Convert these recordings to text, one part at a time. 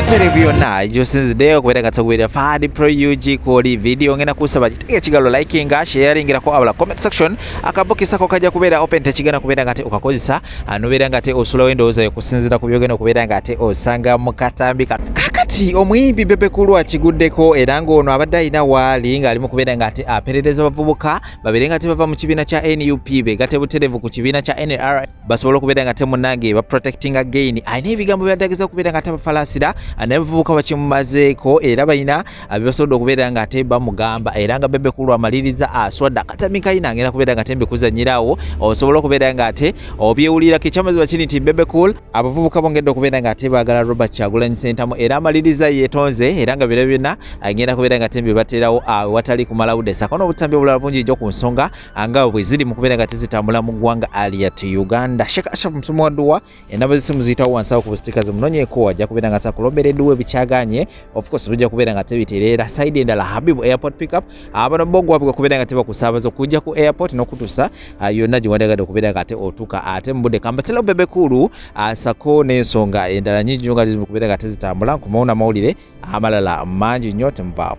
Butereevu yonna gyosinzidde okubeera nga tukubeera Fahad Pro UG kwoli video. Ngenda kusaba kitege ekigalo, likinga, sharingirako abala comment section. Akabokisi ako kajja kubeera open, tekigenda kubeera nga ate okakozesa nobeera nga ate osulawo endowooza yo kusinziira ku byogenda okubeera nga ate osanga mu katambi kakati. Omuyimbi Bebe Cool akiguddeko, era ng'ono abadde alina waali ng'ali mu kubeera nga ate aperereza abavubuka babeere nga tebava mu kibiina kya NUP, beegate butereevu ku kibiina kya NRM, basobole okubeera nga temunange baprotectinga gain. Alina ebigambo byadageza okubeera nga tabafalaasira, naye abavubuka bakimumazeeko era balina byebasobodde okubeera nga ate bamugamba. Era nga Bebe Cool amaliriza aswadde, akatambi kalina ngenda kubeera nga tembikuzanyirawo, osobola okubeera nga ate obyewulirako. Ekyamazima kiri nti Bebe Cool abavubuka bongedde okubeera nga ate baagala Robert Kyagulanyi Ssentamu, era amaliriza yeetonze, era nga biro byonna agenda kubeera nga tembi bateerawo watali kumala budde, sako n'obutambi obulala bungi nnyo ku nsonga nga bwe ziri mu kubeera nga tezitambula mu ggwanga aliyat Uganda. Sheikh Ashraf Musomo wa Dduwa, enamba z'essimu ziyitawo wansi awo ku busitika, zimunonyeeko, ajja kubeera nga takulombera edduwa. Ebikyaganye, of course, bijja kubeera nga tebitereera. Side endala, Habibu Airport Pickup, abano bo gwabwe kubeera nga tebakusaabaza okujja ku airport n'okutuusa yonna gye wandiyagadde okubeera nga ate otuuka ate mu budde. Kambatera Bebe Cool sako n'ensonga endala nyingi nnyo nga ziri mu kubeera nga tezitambula. Nkomawo n'amawulire amalala mangi nnyo, temuvaawo.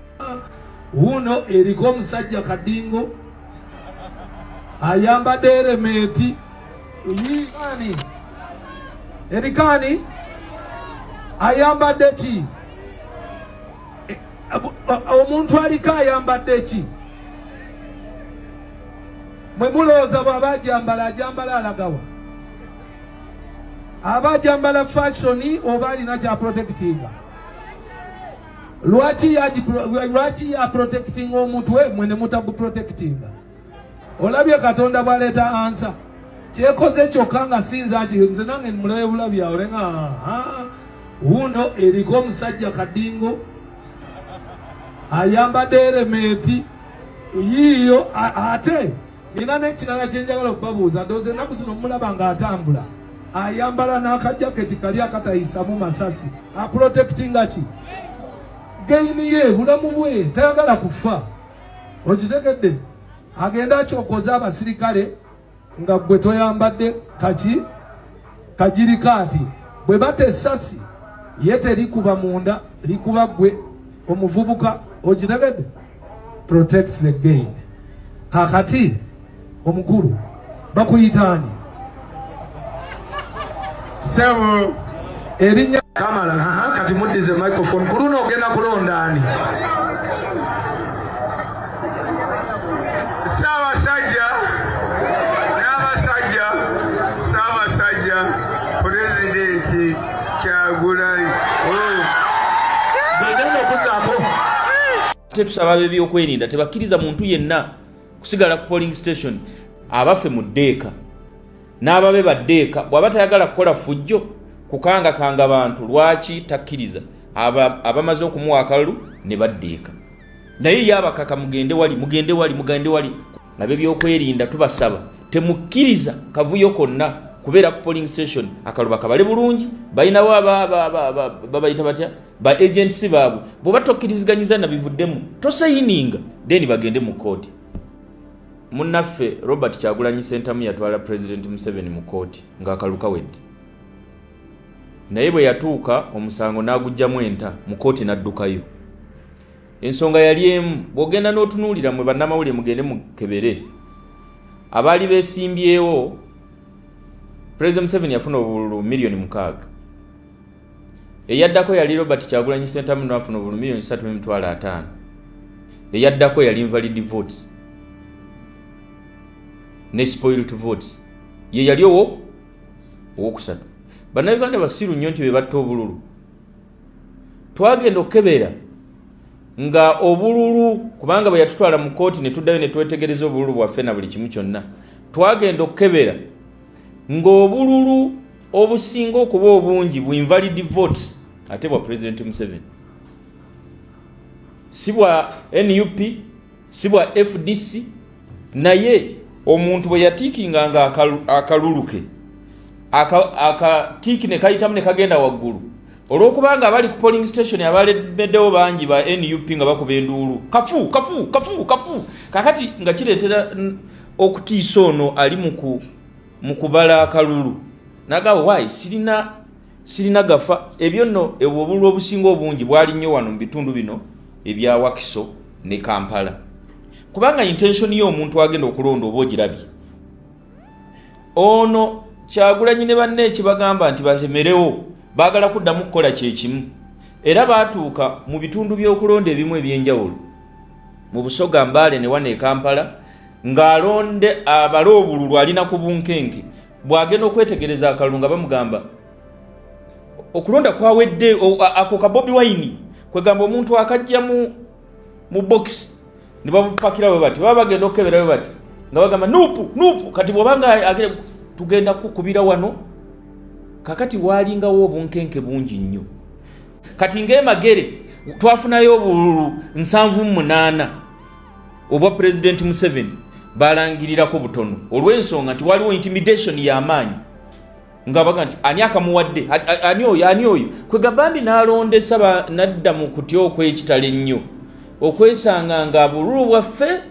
Wuuno eriko omusajja kadingo ayambadde helmet. Yiani erikani ayambadde ki? Omuntu aliko ayambadde ki? Mwe mulowooza bw'aba ajambala, ajambala alagawa? Aba ajambala fashion oba alina kya protectinga? Lwaki ya protecting omutwe, mwe ne mutaguprotectinga? Olabye Katonda bw'aleeta answer, kyekoze kyokka nga sinza ki. Nze nange mulabe bulabi awo lenga wuuno eriko omusajja kadingo ayambadde helmet yiiyo. Ate nina n'ekirala kyenjagala okubabuuza. Ndowooza ennaku zino mulaba ng'atambula ayambala n'akajaketi kali akatayisamu masasi. Aprotectinga ki? Gain ye, bulamu bwe, tayagala kufa. Okitegedde? Agenda akyokoza abasirikale nga gwe toyambadde kaki kagirikaati. Bwe bata essasi, ye terikuba munda, likuba gwe omuvubuka. Okitegedde? Protect the gain. Kakati omukulu bakuyitaani? Sebo. Erinnya kamala. Aha, kati muddize microphone. Ku luno ogenda kulonda ani? Ssaabasajja n'abasajja, Ssaabasajja Pulezidenti Kyagulanyi. Oh. Gegenda okuzaako. Ate tusaba ab'ebyokwerinda tebakkiriza muntu yenna kusigala ku polling station. Abaffe mu ddeeka n'ababe baddeeka. Bw'aba tayagala kukola ffujjo kukangakanga bantu, lwaki takkiriza abamaze okumuwa akalulu ne baddeeka? Naye ye abakaka, mugende wali, mugende wali, mugende wali. Ab'ebyokwerinda tubasaba temukkiriza kavuyo konna kubeera ku polling station. Akalulu bakabale bulungi. Balinawo babayita batya, ba agents baabwe. Bw'oba tokkiriziganyiza nabivuddemu, tosayininga, then bagende mu kooti. Munnaffe Robert Kyagulanyi Sentamu yatwala President Museveni mu kooti ng'akalulu kawedde, naye bwe yatuuka omusango n'aguggyamu enta mu kooti n'addukayo. Ensonga yali emu. Bw'ogenda n'otunuulira, mwe bannamawulire mugende mukebere abaali beesimbyewo, President Museveni yafuna obululu miliyoni 6. Eyaddako yali Robert Kyagulanyi Sentamu, n'afuna obululu miliyoni 3.500. Eyaddako yali invalid votes ne spoiled votes, ye yali owokusatu. Bannayuganda basiru nnyo nti be batta obululu. Twagenda okukebera nga obululu, kubanga bwe yatutwala mu kooti ne tuddayo ne twetegereza obululu bwaffe na buli kimu kyonna, twagenda okukebera ng'obululu obusinga okuba obungi bu invalid votes ate bwa President Museveni, si bwa NUP, si bwa FDC. Naye omuntu bwe yatiikinganga akalulu ke, akatiiki ne kayitamu ne kagenda waggulu, olw'okubanga abali ku polling station abalemeddewo bangi ba NUP nga bakuba enduulu, "Kafu, kafu, kafu, kafu!" Kakati nga kireetera okutiisa ono ali mu kubala akalulu, nagamba, "Waayi, sirina Sirina gafa. Ebyo nno obululu obusinga obungi bwali nnyo wano mu bitundu bino ebya Wakiso ne Kampala, kubanga intention y'omuntu agenda okulonda oba ogirabye. Ono Kyagulanyi ne banne ekibagamba nti batemerewo, baagala kuddamu kukola kyekimu. Era baatuuka mu bitundu by'okulonda ebimu eby'enjawulo mu Busoga, Mbale ne wano e Kampala, ng'alonde abale obululu alina ku bunkenke. Bw'agenda okwetegereza akalulu nga bamugamba okulonda kwawedde, ako ka Bobi Wine, kwegamba omuntu akajja mu box ne babupakira bwe bati, baba bagenda okukebera bwe bati nga bagamba nupu nupu. Kati bw'obanga tugenda kukubira wano kakati, waalingawo obunkenke bungi nnyo. Kati ng'emagere twafunayo obululu 78 obwa Pulezidenti Museveni, balangirirako butono olw'ensonga nti waliwo intimidation y'amaanyi nga baga nti ani akamuwadde, ani oyo, ani oyo. Kwegamba n'alondesa nadda mu kutya okw'ekitalo ennyo okwesanga nga bululu bwaffe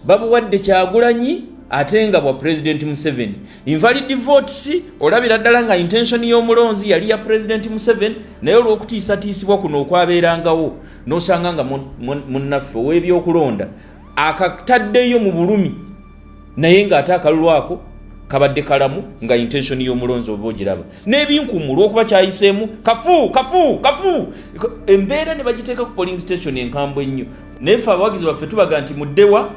babuwadde Kyagulanyi ate nga bwa Pulezidenti Museveni. Invalid votes, olabira ddala nga intention y'omulonzi yali ya Pulezidenti Museveni, naye olw'okutiisatiisibwa kuno okwabeerangawo n'osanga nga munnaffe ow'ebyokulonda akataddeyo mu bulumi, naye ng'ate akalulu ako kabadde kalamu nga intention y'omulonzi oba ogiraba n'ebinkumu olw'okuba kyayiseemu kafu kafu kafu. Embeera ne bagiteeka ku polling station enkambwe ennyo. Naye ffe abawagizi baffe tubaga nti muddewa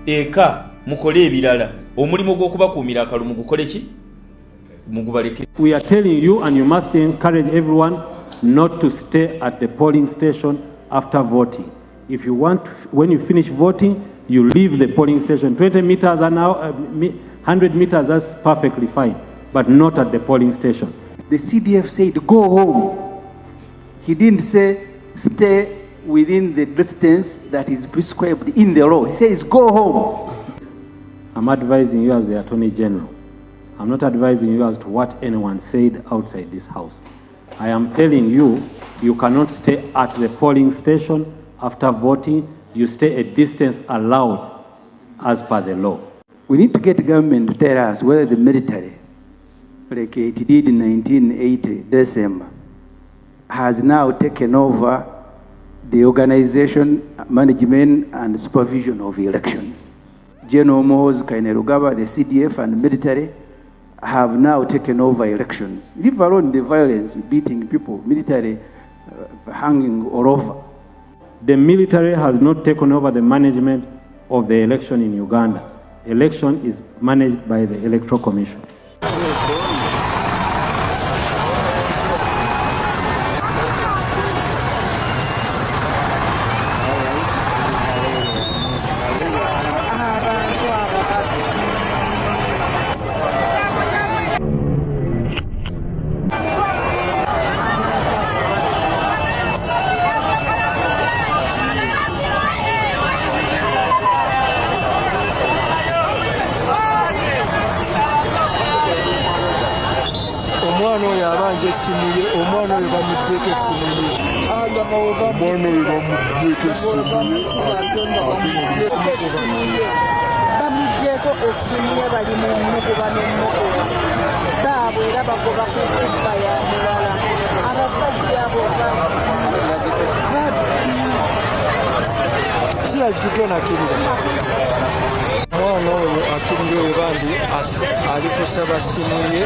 eka mukole ebirala, omulimu gw'okubakuumira akalulu mugukole ki, mugubaleke. We are telling you, and you must encourage everyone not to stay at the polling station after voting. If you want, when you finish voting, you leave the polling station. 20 meters an hour, 100 meters, that's perfectly fine, but not at the polling station. The CDF said, go home. He didn't say, stay within the distance that is prescribed in the law. He says, go home. I'm advising you as the Attorney General. I'm not advising you as to what anyone said outside this house. I am telling you, you cannot stay at the polling station after voting. You stay a distance allowed as per the law. We need to get government to tell us whether the military, like it did in 1980 December, has now taken over the organization, management, and supervision of elections. General Muhoozi Kainerugaba, the CDF and military have now taken over elections. Leave alone the violence, beating people, military hanging all over. The military has not taken over the management of the election in Uganda. Election is managed by the Electoral Commission. Omwana oyo abanja essimu ye, omwana oyo bamugyeko essimu ye, omwana oyo bamugyeko essimu ye, essimu ye bamugyeko essimu ye, bali mu mukuba n'omukuba baabwe era bagoba ku kubba ya mulala. Abasajja abo babbi. Siragitutonakirira omwana oyo akirira oyo bambi ali kusaba ssimu ye.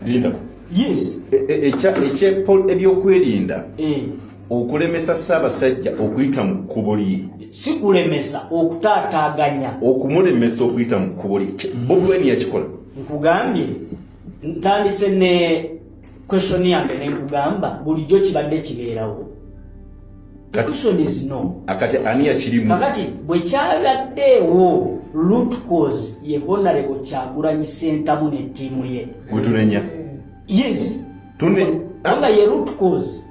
Linda. Yes. Ebyokwerinda okulemesa Ssaabasajja okuyita mu kkubo lye. Si kulemesa, okutaataaganya. Okumulemesa okuyita mu kkubo lye, Bobi Wine yakikola. Nkugambye, ntandise ne Question yange nenkugamba bulijjo kibadde kibeerawo. The question is no. Akati ani yakirimu? Kakati bwe kyabaddeewo, root cause ye Honorable Kyagulanyi Ssentamu ne ttiimu ye. Gwetunenya. Yes, kubanga ye root cause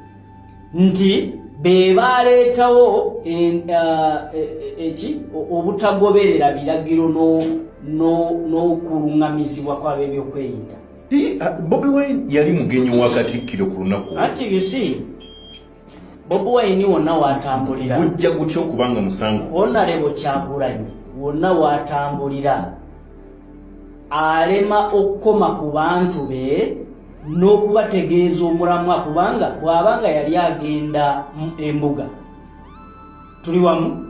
nti be baleetawo eki obutagoberera biragiro n'okuluŋŋamizibwa kw'ab'ebyokwerinda. Bobi Wine yali mugenyi wa Katikkiro ku lunaku. Anti you see, Bobi Wine wonna watambulira Gujja gutya okubanga musango? Honorable Kyagulanyi wonna watambulira alema okukoma ku bantu be n'okubategeeza omulamwa, kubanga bw'abanga yali agenda embuga, tuli wamu?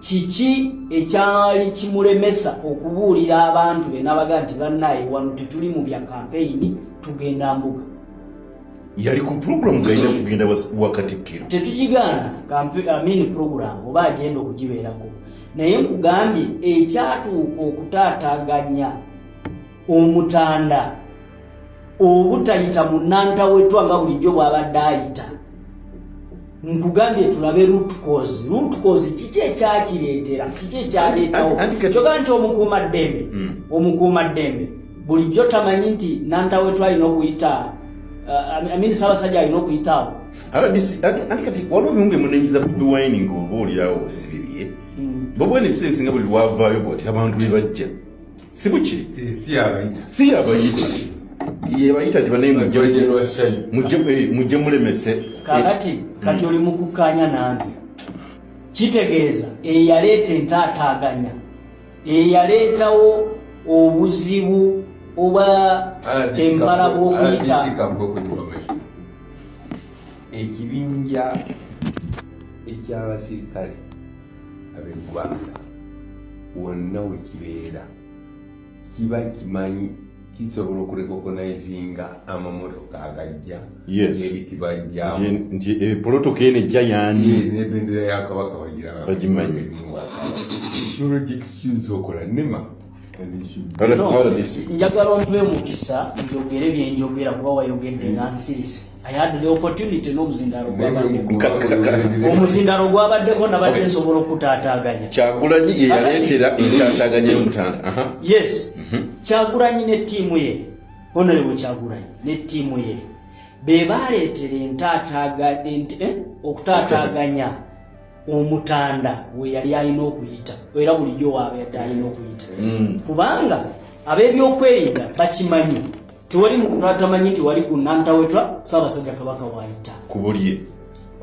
Kiki ekyali kimulemesa okubuulira abantu be n'abaga nti bannaye, wano tetuli mu bya kampeyini, tugenda mbuga? Yali ku program, galina kugenda wa Katikkiro. Tetukigaana I mean program oba agenda okugibeerako, naye nkugambye ekyatuuka okutaataaganya omutanda obutayita mu Nantawetwa nga bulijjo bw'abadde ayita. Nkugambye tulabe root cause. Root cause kiki ekyakireetera? Kiki ekyaleetawo? Kyoga nti omukuumaddembe, omukuumaddembe bulijjo tamanyi nti Nantawetwa alina okuyita, I mean Ssaabasajja alina okuyitaawo. RDC, anti kati waliwo ebimu bye munenyiza Bobi Wine ng'oba oliawo si bibye. Bobi Wine ebiseera ebisinga buli lwavaayo bwati abantu be bajja, si bukiri? Si yabayita. Si yabayita, yebayita nti banaye mujje mulemese. Kakati kati oli mu kukkaanya nange, kitegeeza eyaleeta entaataaganya, eyaleetawo obuzibu oba embala bw'okuyita. Ekibinja ekyabasirikale ab'eggwanga wonna wekibeera kiba kimanyi kisobola okurecognizinga amamotoka agajja n'ebitiba byamu. Nti polotoka eno ejja yandi. N'ebendera ya Kabaka bagiraba. Bagimanyi. Nolwekyo excuse okola nema. Njagala ompe mukisa njogere byenjogera, kuba wayogedde nga nsirise. I had the opportunity n'omuzindalo gwabaddeko, omuzindalo gwabaddeko, nabadde nsobola okutaataaganya. Kyagulanyi ye yaleetera entaataaganya y'omutanda. Aha. Yes, Kyagulanyi ne ttiimu ye, Honorable Kyagulanyi ne ttiimu ye be baleetera okutaataaganya omutanda we yali alina okuyita, era bulijjo waabadde alina okuyita, kubanga ab'ebyokwerinda bakimanyi. Tewali muntu atamanyi nti wali ku Nantawetwa Ssaabasajja Kabaka waayita. Kubulye.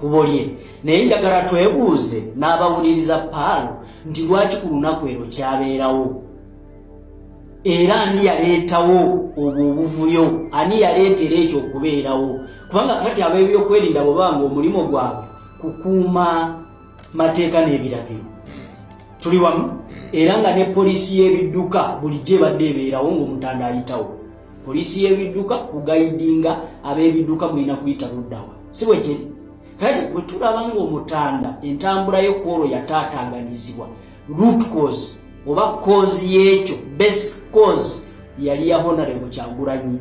Kubo lye. Naye njagala twebuuze n'abawuliriza paalo nti lwaki ku lunaku ero kyabeerawo, era ani yaleetawo obwo obuvuyo? Ani yaleetera ekyo okubeerawo? Kubanga kati ab'ebyokwerinda bwe banga omulimu gwabwe kukuuma mateeka n'ebiragiro, tuli wamu? Era nga ne poliisi y'ebidduka bulijjo ebadde ebeerawo ng'omutanda ayitawo, poliisi y'ebidduka kuguidinga ab'ebidduka mulina kuyita luddawa, si bwe kiri? Kati bwe tulaba ng'omutanda entambula yo kwolwo yataataaganyizibwa, root cause oba cause y'ekyo, best cause yali ya Honorable Kyagulanyi.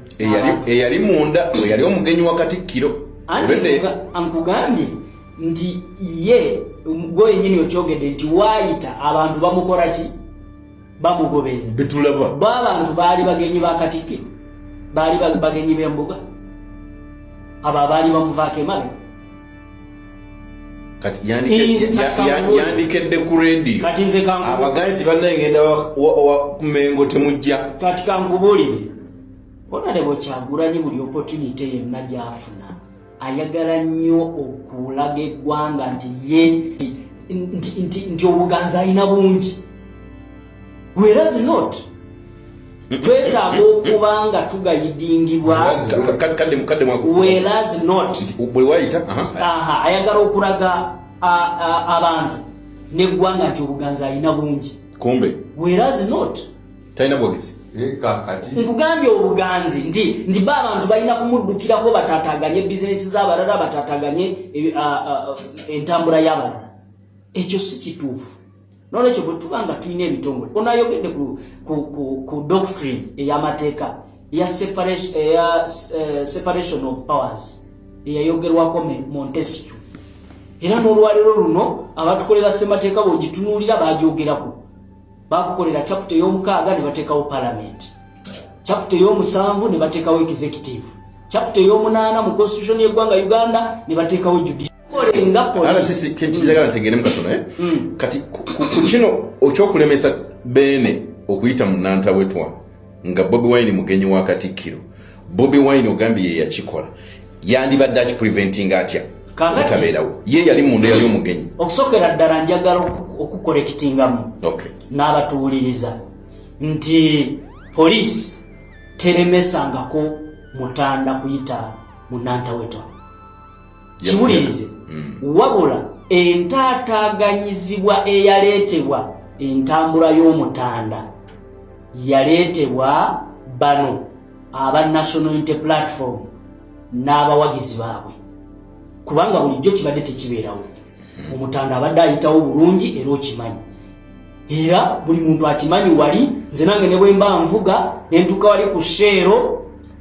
Eyali munda, eyali omugenyi wa Katikkiro. Anti nkugambye nti ye gwe yenyini okyogedde nti waayita abantu bamukola ki? Bamugoberera. Betulaba. Bo abantu baali bagenyi ba Katikkiro, baali bagenyi b'embuga, abo abaali bamuvaako emabega. Kati yandikedde ku rediyo Kati nze abagaye nti bannaye ngenda ku Mengo, temujja. Kati kankubuulire, Honorable Kyagulanyi buli opportunity yenna gy'afuna ayagala nnyo okulaga eggwanga nti ye nti obuganzi alina bungi, whereas not. Twetaaga okuba nga tuguidingibwa. Kadde. Whereas not. Buli wayita. Aha, ayagala okulaga abantu neggwanga nti obuganzi alina bungi. Kumbe. Whereas not. Talina bwagizi. Kakati Nkugambye obuganzi nti ba abantu balina kumuddukirako bataataganye bizinesi z'abalala, bataataganye entambula y'abalala. Ekyo si kituufu. Nolwekyo bwe tuba nga tulina ebitongole, onayogedde ku doctrine ey'amateeka. eya separation of powers eyayogerwako Montesquieu, era n'olwaleero luno abatukolera ssemateeka bw'ogitunuulira bagyogerako. Bakukolera chapter ey'omukaaga ne bateekawo parliament, chapter ey'omusanvu ne bateekawo executive, chapter ey'omunaana mu constitution y'eggwanga Uganda ne bateekawo judicial nga police. RCC kyenjagala ntegeremu katono, eh? Kati ku kino okyokulemesa Beene okuyita mu Nantawetwa nga Bobi Wine mugenyi wa Katikkiro, Bobi Wine ogambye ye yakikola, yandibadde akipreventing atya? Obutabeerawo, ye yali munda, yali omugenyi. Okusookera ddala njagala okucorrectingamu n'abatuwuliriza nti poliisi teremesangako mutanda kuyita mu Nantawetwa. Kiwulirize. Wabula entaataaganyizibwa eyaleetebwa entambula y'omutanda yaleetebwa bano aba National Unity Platform n'abawagizi baabwe, kubanga bulijjo kibadde tekibeerawo. Omutanda abadde ayitawo bulungi, era okimanyi, era buli muntu akimanyi. Wali nze nange ne bwe mba nvuga ne ntuuka wali ku Shell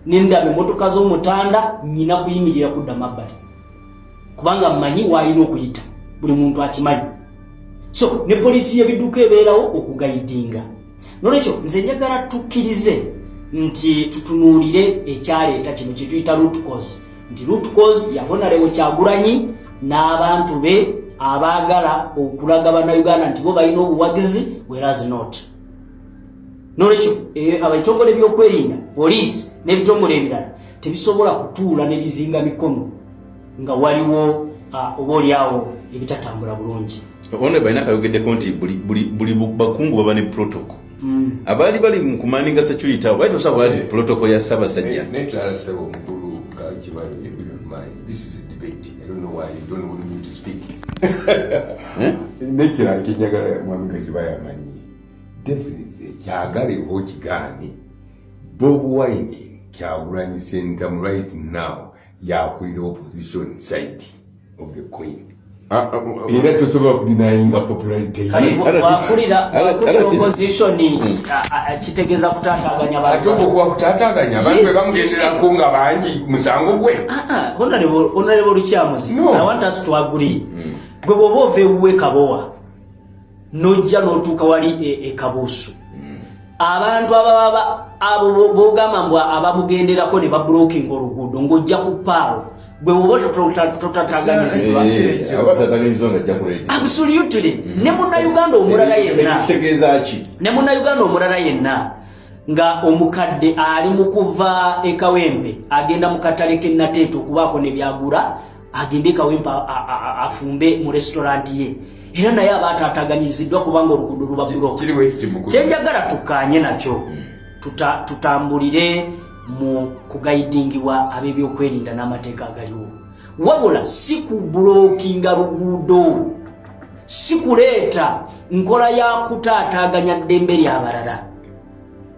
nendaba emmotoka z'omutanda, nyina kuyimirira kudda mabbali kubanga mmanyi waalina okuyita. Buli muntu akimanyi. So ne poliisi y'ebidduka ebeerawo okuguidinga. Nolwekyo nze njagala tukkirize nti tutunuulire ekyaleeta kino kyetuyita root cause, nti root cause ya Honorable Kyagulanyi n'abantu be abaagala okulaga Bannayuganda nti bo balina obuwagizi, whereas not. Nolwekyo abitongole byokwerinda, poliisi n'ebitongole ebirala, tebisobola kutuula n'ebizinga mikono nga waliwo oba oliawo ebitatambula bulungi. Ono balina kayogeddeko nti buli bakungu baba ne protocol. Abaali bali mu kumaninga security abo bali tosobola nti protocol ya Ssaabasajja. Nekirala, ssebo omukulu Kakibayo, if you don't mind, this is a debate. I don't know why you don't want me to speak. Nekirala kyenjagala mwami Kakibayo amanyi, definitely kyagale oba okigaane, Bobi Wine, Kyagulanyi Ssentamu, right now yakulira opposition side of the coin, era tosobola kudenyinga popularity ye. Kati bwakulira opposition, kitegeeza kutaataaganya ate bantu. Okuba kutaataaganya abantu bwe bamugenderako nga bangi, musango gwe. Honorable Lukyamuzi, No. I want us to agree. Gwe bw'oba ova ewuwe Kabowa n'ojja n'otuuka wali e Kabuusu, abantu ababa abo b'ogamba mbu abamugenderako ne bablockinga oluguudo ng'ojja ku paawo, gwe bw'oba totataganyizibwa? Aba tataganyizibwa nga ajja ku radio. Absolutely. Ne Munnayuganda omulala yenna. Kitegeeza ki? Ne Munnayuganda omulala yenna nga omukadde ali mu kuva e Kawempe agenda mu katale k'e Nateete okubaako ne byagula, agende e Kawempe afumbe mu restaurant ye, era naye aba ataataganyiziddwa kubanga oluguudo luba blocked. Kiriwo ekiti mukulu. Kyenjagala tukkaanye nakyo, tutambulire mu kuguidingibwa ab'ebyokwerinda n'amateeka agaliwo, wabula si kublockinga luguudo, si kuleeta nkola ya kutaataaganya ddembe lyabalala.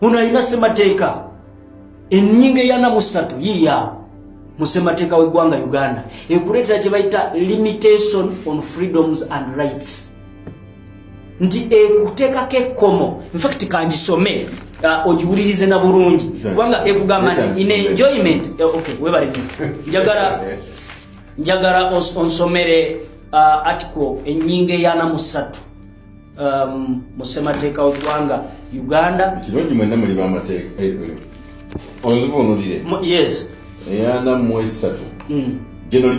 Ono alina ssemateeka ennyingo 43 yiiyaawo mu ssemateeka w'eggwanga Uganda ekuleetera kye bayita limitation on freedoms and rights, nti ekuteekako ekkomo. Infact kangisome, ogiwulirize na bulungi, kubanga ekugamba nti in enjoyment okay, webale nnyo. Njagala onsomere article ennyingo 43 mu ssemateeka w'eggwanga Uganda. Kirungi mwenna muli bamateeka. Onzivuunulire. Yes. 43. General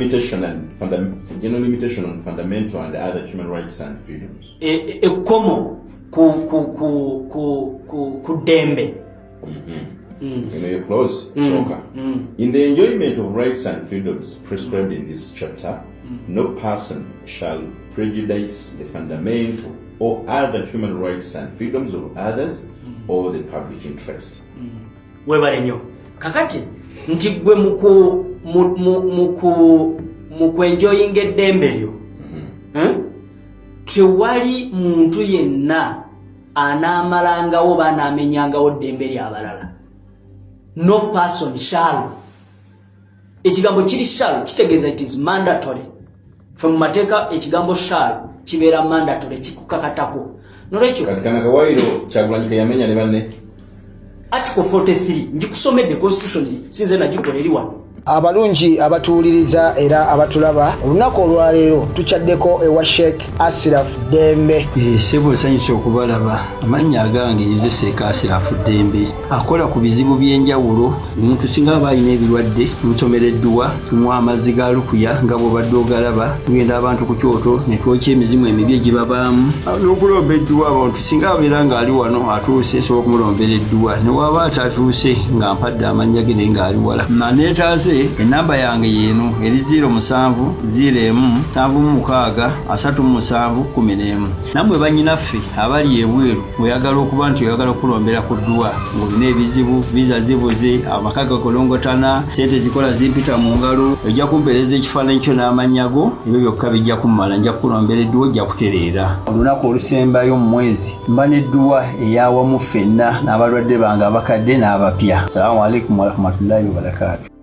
limitation on fundamental and other human rights and freedoms. Ekkomo ku ddembe. Eno ye clause sooka. In the enjoyment of rights and freedoms prescribed in this chapter, no person shall prejudice the fundamental or other human rights and freedoms of others or the public interest. Webale nnyo. Kakati nti gwe mu kwenjoyinga eddembe lyo, eh? Tewali muntu yenna anaamalangawo oba anaamenyangawo ddembe lyabalala. No person shall, ekigambo kiri shall, kitegeeza it is mandatory. Fe mu mateeka ekigambo shall kibeera mandatory, kikukakatako. Nolwekyo Kati kana kawairo Kyagulanyi keyamenya ne banne. Article 43 ngikusomedde, constitution sinze nagikola, eri wano. Abalungi abatuwuliriza era abatulaba, olunaku olwaleero tukyaddeko ewa Sheikh Asiraf Ddembe. Ssebo, nsanyusa okubalaba. Amannya agange nze Seeka Asirafu Ddembe, akola ku bizibu by'enjawulo. Omuntu singa aba alina ebirwadde, tumusomera edduwa, tumuwa amazzi ga lukuya nga bw'obadde ogalaba. Tugenda abantu ku kyoto ne twokya emizimu emibi egibabaamu n'okulomba edduwa. Abantu singa abeera ng'ali wano atuuse, nsobola okumulombera edduwa, ne waba atatuuse nga mpadde amannya ge naye ng'ali wala naneetaase. Enamba yange yeeno eri 07 01 76 37 11. Nammwe bannyinaffe abali ebweru, ng'oyagala okuba nti oyagala okulombera ku dduwa, ng'olina ebizibu, viza zibuze, amaka gakolongotana, sente zikola zimpita mu ngalo, ojja kumpeereza ekifaananyi kyo n'amannya go, ebyo byokka bijja kummala, nja kukulombera edduwa, ojja kutereera. Olunaku olusembayo mu mwezi mba n'edduwa eyawamu ffenna n'abalwadde bange abakadde n'abapya. Salaamu alaikum warahmatullahi wabarakaatu.